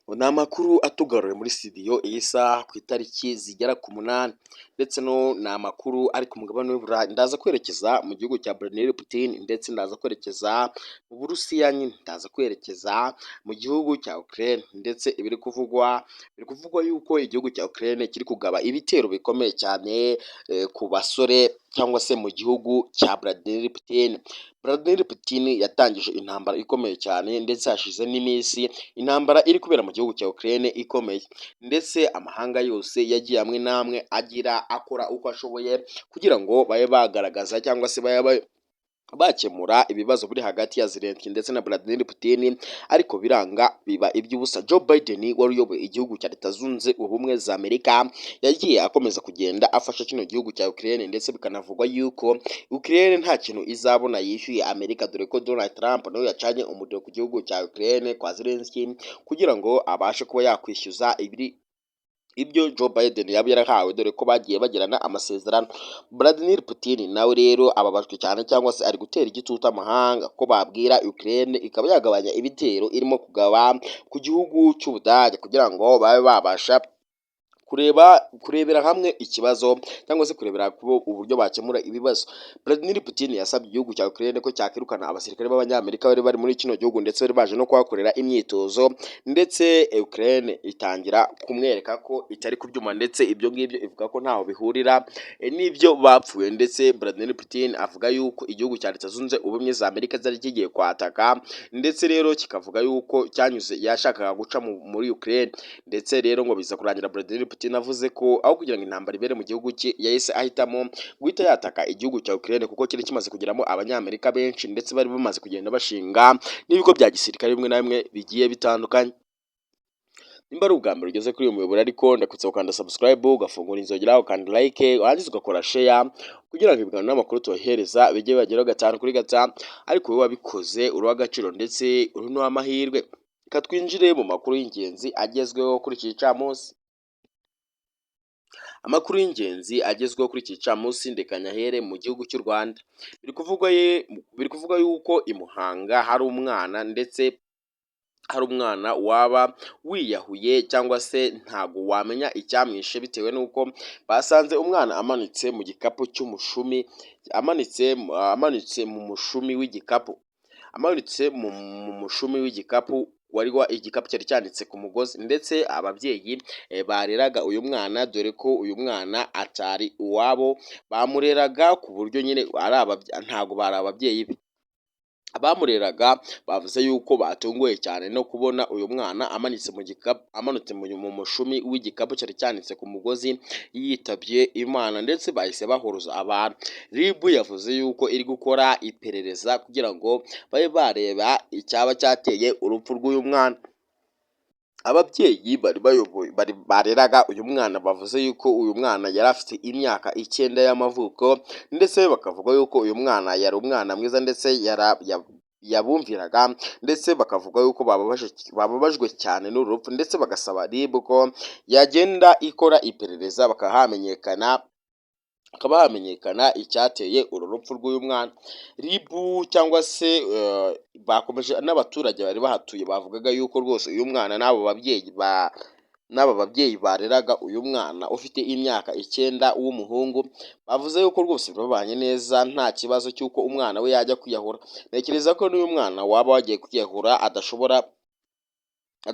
Ni amakuru atugaruye muri studio iyi saha ku itariki zigera ku 8, ndetse no ni amakuru ari ku mugabane w'Uburayi. Ndaza kwerekeza mu gihugu cya Vladimir Putin, ndetse ndaza kwerekeza mu Burusiya nyine, ndaza kwerekeza mu gihugu cya Ukraine. Ndetse ibiri kuvugwa, biri kuvugwa yuko igihugu cya Ukraine kiri kugaba ibitero bikomeye cyane ku basore cyangwa se mu gihugu cya Vladimir Putin. Vladimir Putin yatangije intambara ikomeye cyane, ndetse hashize n'iminsi intambara iri kubera mu gihugu cya Ukraine ikomeye, ndetse amahanga yose yagiye amwe n'amwe agira akora uko ashoboye kugira ngo babe bagaragaza cyangwa se babe bakemura ibibazo biri hagati ya Zelensky ndetse na Vladimir Putin, ariko biranga biba iby'ubusa. Joe Biden wari uyoboye igihugu cya Leta Zunze Ubumwe za Amerika yagiye akomeza kugenda afasha kino gihugu cya Ukraine, ndetse bikanavugwa yuko Ukraine nta kintu izabona yishyuye Amerika, dore ko Donald Trump nawe yacanye umuriro ku gihugu cya Ukraine kwa Zelensky kugira ngo abashe kuba yakwishyuza ibiri ibyo Joe Biden yaba yarahawe, dore ko bagiye bagirana amasezerano. Vladimir Putin nawe rero ababajwe cyane cyangwa se ari gutera igitutu amahanga ko babwira Ukraine ikaba yagabanya ibitero irimo kugaba ku gihugu cy'Ubudage, kugira ngo babe babasha kureba kurebera hamwe ikibazo cyangwa se kurebera uburyo bakemura ibibazo. Vladimir Putin yasabye igihugu cya Ukraine ko cyakirukana abasirikare b'Abanyamerika bari bari muri kino gihugu, ndetse bari baje no kuhakorera imyitozo, ndetse Ukraine itangira kumwereka ko itari kubyuma, ndetse ibyo ngibyo ivuga ko ntaho bihurira n'ibyo bapfuye. Ndetse Vladimir Putin avuga yuko igihugu cya Leta Zunze Ubumwe za Amerika cyari kigiye kwataka, ndetse rero kikavuga yuko cyanyuze yashakaga guca muri Ukraine. Ndetse rero ngo biza kurangira Vladimir Putin avuze ko aho kugira ngo intambara ibere mu gihugu cye, yahise ahitamo guhita yataka igihugu cya Ukraine, kuko cyari kimaze kugeramo Abanyamerika benshi, ndetse bari bamaze kugenda bashinga n'ibigo bya gisirikare bimwe na bimwe bigiye bitandukanye. Nimba ari ubwa mbere ugeze kuri uyu muyoboro ariko, ndakutse gukanda subscribe, ugafungura inzogera, ukanda like, warangiza ugakora share, kugira ngo ibiganiro n'amakuru tubahereza bijye bibageraho gatanu kuri gatanu. Ariko wowe wabikoze uri uw'agaciro, ndetse uri n'uw'amahirwe. Reka twinjire mu makuru y'ingenzi agezweho kuri iki gicamunsi. Amakuru y'ingenzi agezweho kuri iki gicamunsi, ndeka nyahere mu gihugu cy'u Rwanda. Biri kuvugwa yuko i Muhanga hari umwana, ndetse hari umwana waba wiyahuye cyangwa se ntago wamenya icyamwishe, bitewe n'uko basanze umwana amanitse mu gikapu cy'umushumi, amanitse mu mushumi w'igikapu, amanitse mu mushumi w'igikapu wari wa igikapu cyari cyanditse ku mugozi. Ndetse ababyeyi bareraga uyu mwana, dore ko uyu mwana atari uwabo, bamureraga ku buryo nyine ari ntago bari ababyeyi be. Abamureraga bavuze yuko batunguwe cyane no kubona uyu mwana amanitse mu gikapu, amanutse mu mushumi w'igikapu cyari cyanitse ku mugozi, yitabye Imana, ndetse bahise bahuruza abantu. RIB yavuze yuko iri gukora iperereza kugira ngo babe bareba icyaba cyateye urupfu rw'uyu mwana. Ababyeyi bari bayoboye bari bareraga uyu mwana bavuze yuko uyu mwana yari afite imyaka 9 y'amavuko, ndetse bakavuga yuko uyu mwana yari umwana mwiza, ndetse yabumviraga, ndetse bakavuga yuko bababajwe cyane n'uru rupfu, ndetse bagasaba RIB ko yagenda ikora iperereza hakaba hamenyekana icyateye uru rupfu rw'uyu mwana. RIB cyangwa se bakomeje n'abaturage bari bahatuye bavugaga yuko rwose uyu mwana n'aba babyeyi bareraga uyu mwana ufite imyaka 9 w'umuhungu, bavuze yuko rwose babanye neza, nta kibazo cy'uko umwana we yajya kwiyahura. Ntekereza ko n'uyu mwana waba wagiye kwiyahura adashobora,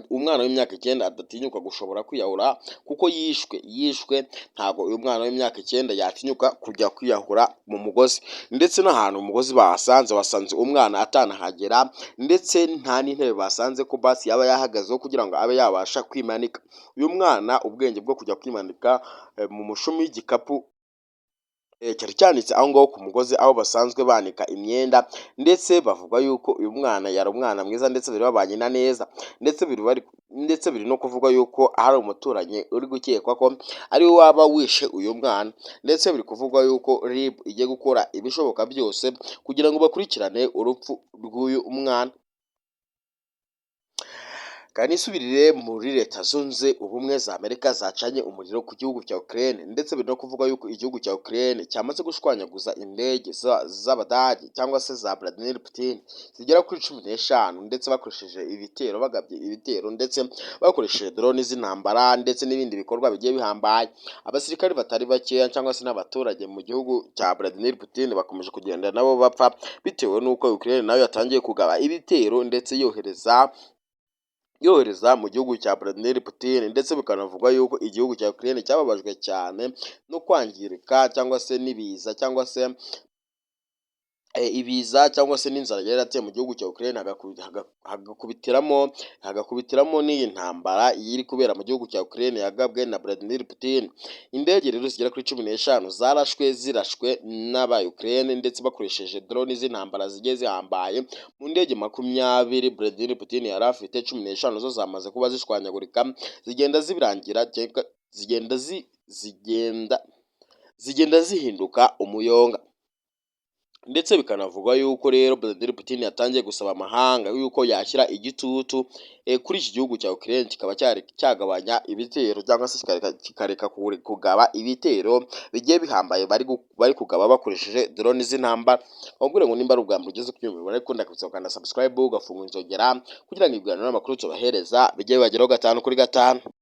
umwana w'imyaka 9 adatinyuka gushobora kwiyahura, kuko yishwe. Ntabwo uyu mwana w'imyaka 9 yatinyuka kujya kwiyahura mu mugozi, ndetse n'ahantu umugozi bahasanze, basanze umwana atanahagera, ndetse nta n'intebe basanze ko basi yaba yahagazeho kugira ngo abe yabasha kwimanika. Uyu mwana ubwenge bwo kujya kwimanika mu mushumi w'igikapu cyari cyanitse aho ngaho ku mugozi aho basanzwe banika imyenda, ndetse bavuga yuko uyu mwana yari umwana mwiza, ndetse bari babanye na neza, ndetse biri no kuvugwa yuko hari umuturanyi uri gukekwa ko ari we waba wishe uyu mwana. Ndetse biri kuvugwa yuko RIB igiye gukora ibishoboka byose kugira ngo bakurikirane urupfu rw'uyu mwana. Kanisubirire muri Leta Zunze Ubumwe za Amerika zacanye umuriro ku gihugu cya Ukraine, ndetse biri no kuvuga yuko igihugu cya Ukraine cyamaze gushwanyaguza indege z'Abadage cyangwa se za Vladimir Putin zigera kuri 15, ndetse bakoresheje ibitero, bagabye ibitero, ndetse bakoresheje drone z'intambara ndetse n'ibindi bikorwa bigiye bihambaye. Abasirikare batari bakeya cyangwa se n'abaturage mu gihugu cya Vladimir Putin bakomeje kugenda nabo bapfa bitewe n'uko Ukraine nayo yatangiye kugaba ibitero ndetse yohereza mu gihugu cya Vladimir Putin. Ndetse bikanavugwa yuko igihugu cya Ukraine cyababajwe cyane no kwangirika cyangwa se n'ibiza cyangwa se ibiza cyangwa se n'inzara yari yarateye mu gihugu cya Ukraine, hagakubitiramo n'iyi ntambara iri kubera mu gihugu cya Ukraine yagabwe na Vladimir Putin. Indege rero zigera kuri 15 zarashwe, zirashwe n'aba Ukraine ndetse bakoresheje drone z'intambara zigiye zihambaye. Mu ndege 20 Vladimir Putin yari afite, 15 zo zamaze kuba zishwanyagurika, zigenda zibirangira, zigenda zihinduka umuyonga. Ndetse bikanavugwa yuko rero Vladimir Putin yatangiye gusaba amahanga yuko yashyira igitutu kuri iki gihugu cya Ukraine, kikaba cyari cyagabanya ibitero cyangwa se kikareka kugaba ibitero bigiye bihambaye bari kugaba bakoresheje drone z'intambara. Bakubwire ngo nimba ari ubwa mbere ugeze kuri uyu muyoboro, ariko ndakubwira gukanda subscribe, ugafunga inzogera kugira ngo ibiganiro n'amakuru tubahereza bijye bibageraho gatanu kuri gatanu.